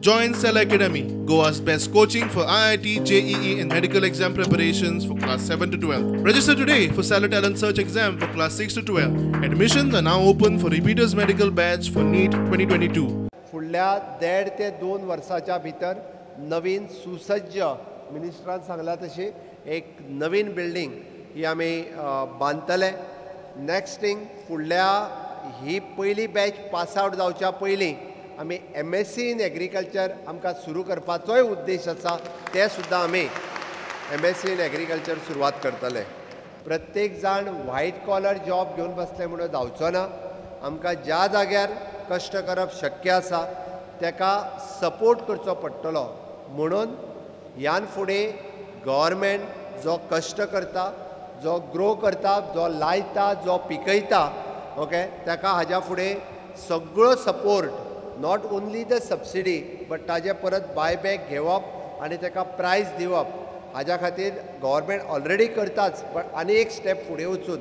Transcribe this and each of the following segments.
Join Cell Academy, Goa's best coaching for IIT, JEE and medical exam preparations for class 7 to 12. Register today for Stellar Talent Search exam for class 6 to 12. Admissions are now open for repeaters medical batch for NEET 2022. फुडल्या 1.5 ते 2 वर्साच्या भितर नवीन सुसज्ज मिनिस्टरान सांगला तशी एक नवीन बिल्डींग ही आमी बांदतले. नेक्स्ट थिंग, फुडल्या ही पयली बॅच पास आवट जावच्या पयलीं आमी MSc in agriculture आमकां सुरू करपाचोय उद्देश आसा, ते सुद्दां आमी MSc in agriculture सुरवात करतले. प्रत्येक जाण व्हायट कॉलर जॉब घेवन बसले म्हणून जावचो ना. आमकां ज्या जाग्यार कश्ट करप शक्य आसा तेका सपोर्ट करचो पडटलो. म्हणून ह्यान फुडें गव्हर्मेंट जो कश्ट करता, जो ग्रो करता, जो लायता, जो पिकयता, ओके, तेका हाज्या फुडें सगळो support, not only the subsidy but ताजे परत बायबॅक घेवप आनी तेका प्रायस दिवप, हाज्या खातीर गव्हर्मेंट ऑलरेडी करताच, बट आनी एक स्टेप फुडें वचून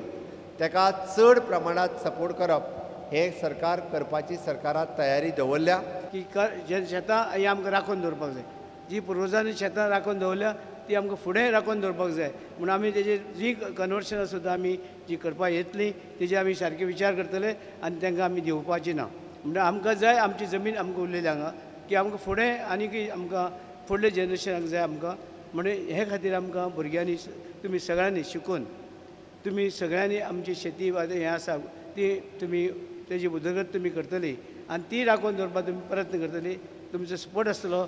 तेका चड प्रमाणांत सपोर्ट करप हें सरकार करपाची सरकारान तयारी दवरल्या. की जे शेतां ही आमकां राखून दवरपाक जाय, जी पुर्वजांनी शेतां राखून दवरल्या ती आमकां फुडें राखून दवरपाक जाय. म्हणून आमी तेजेर जी कन्वर्शनां सुद्दां आमी जी करपाक येतली तेजे आमी सारके विचार करतले आनी तांकां आमी दिवपाची ना. म्हणटा आमकां जाय आमची जमीन आमकां उरलेली हांगा की आमकां फुडें आनीक आमकां फुडले जनरेशनाक जाय आमकां. म्हणून हे खातीर आमकां भुरग्यांनी तुमी सगळ्यांनी शिकून तुमी सगळ्यांनी आमची शेती वा हें आसा ती तुमी तेजी उदरगत तुमी करतली आनी ती राखून दवरपाक तुमी प्रयत्न करतली. तुमचो सपोर्ट आसतलो